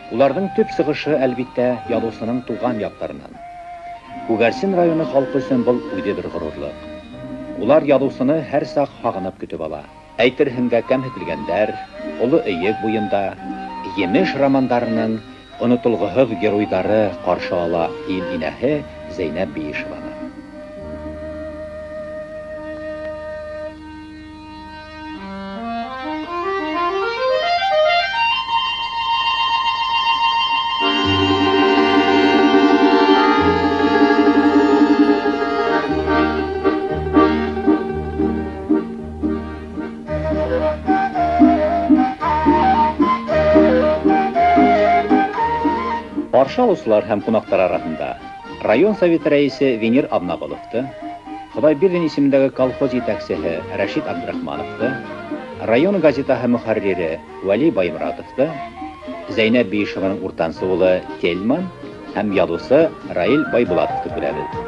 Уларҙың төп сығышы, әлбиттә, яҙыусының туған яҡтарынан. Күгәрсен районы халҡы өсөн был үҙе бер ғорурлыҡ. Улар яҙыусыны һәр саҡ һағынып көтөп ала. Әйтерһең дә кәмһетелгәндәр, Оло Эйек буйында, Емеш романдарының онотолғоһоҙ геройҙары ҡаршы ала ил инәһе Зәйнәб Биишеваны. Ҡаршы алыусылар һәм ҡунаҡтар араһында район советы рәйесе Венер Абнағоловты, Хоҙайбирҙин исемендәге колхоз етәксеһе Рәшит Абдрахмановты, район газетаһы мөхәррире Вәли Байморатовты, Зәйнәб Биишеваның уртансы улы Тельман һәм яҙыусы Раил Байбулатовты күрәбеҙ.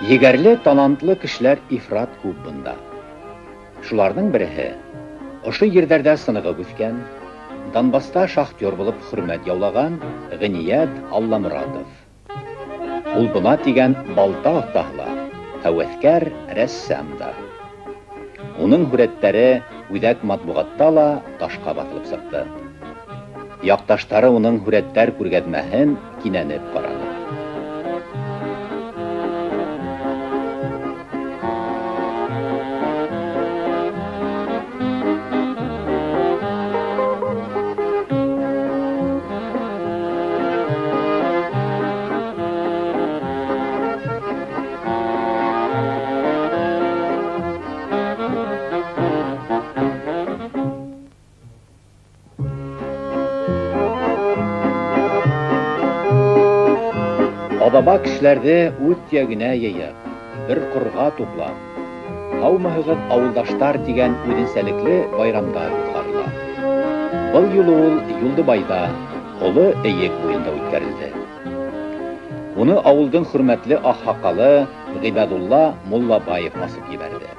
Егәрле, талантлы кешеләр ифрат күп бында. Шуларҙың береһе ошо ерҙәрҙә сынығып үҫкән, Донбасста шахтер булып хөрмәт яулаған Ғиният Алламоратов. Ул бына тигән балта оҫтаһы ла, һәүәҫкәр рәссам да. Уның һүрәттәре үҙәк матбуғатта ла ташҡа баҫылып сыҡты. Яҡташтары уның һүрәттәр күргәҙмәһен кинәнеп ҡараны. Аҙаба кешеләрҙе үҙ төйәгенә йыйып, бер ҡорға туплап, «Һаумыһығыҙ, ауылдаштар» тигән үҙенсәлекле байрамдар уҙғарыла. Был юлы ул Юлдыбайҙа, Оло Эйек буйында үткәрелде. Уны ауылдың хөрмәтле аҡһаҡалы Ғибәдулла Муллабаев асып ебәрҙе.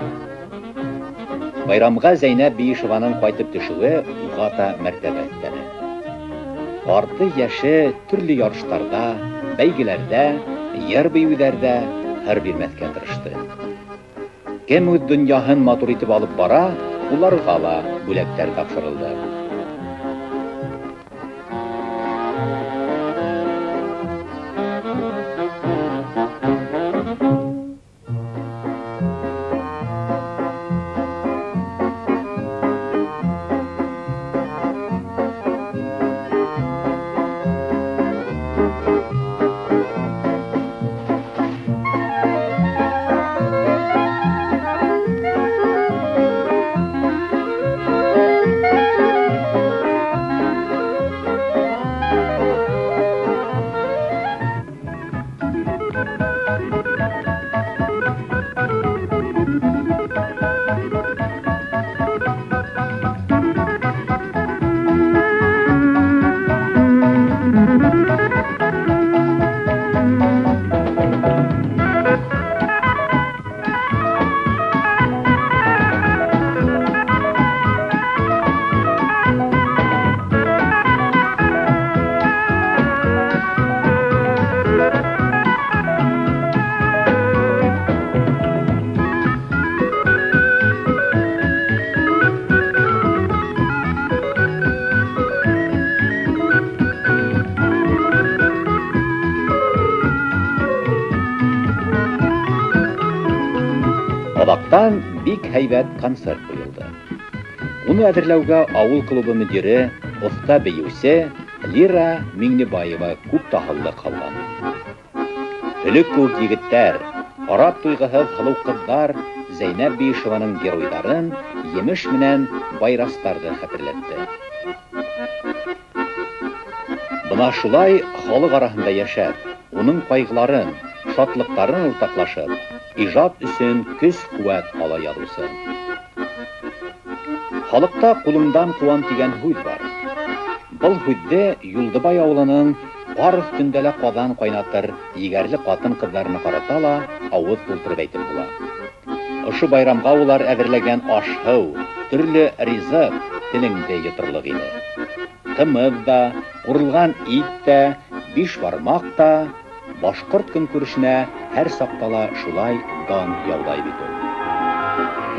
Байрамға Зәйнәб Биишеваның ҡайтып төшөүе уға та мәртәбә өҫтәне. Ҡарты йәше төрлө ярыштарҙа, бәйгеләрҙә, йыр-бейеүҙәрҙә һыр бирмәҫкә тырышты. Кем үҙ донъяһын матур итеп алып бара, уларға ла бүләктәр тапшырылды. Аҙаҡтан бик һәйбәт концерт ҡуйылды. Уны әҙерләүгә ауыл клубы мөдире, оҫта бейеүсе Лира Миңнебаева күп таһыллыҡ һалған. Өлөк кеүек егеттәр, ҡарап туйғыһыҙ һылыу ҡыҙҙар Зәйнәб Биишеваның геройҙарын Емеш менән Байрастарҙы хәтерләтте. Бына шулай халыҡ араһында йәшәп, уның ҡайғыларын, шатлыҡтарын уртаҡлашып, ижад өсөн көс-ҡеүәт ала яҙыусы. Халыҡта ҡулыңдан ҡыуан тигән һүҙ бар. Был һүҙҙе Юлдыбай ауылының ҡар өҫтөндә лә ҡаҙан ҡайнатыр егәрле ҡатын-ҡыҙҙарына ҡарата ла ауыҙ тултырып әйтеп була. Ошо байрамға улар әҙерләгән аш-һыу, төрлө ризыҡ телеңде йоторлоҡ ине. Ҡымыҙ ҙа, ҡурылған ит тә, биш бармаҡ та башҡорт көнкүрешенә һәр саҡта ла шулай дан яулай бит ул.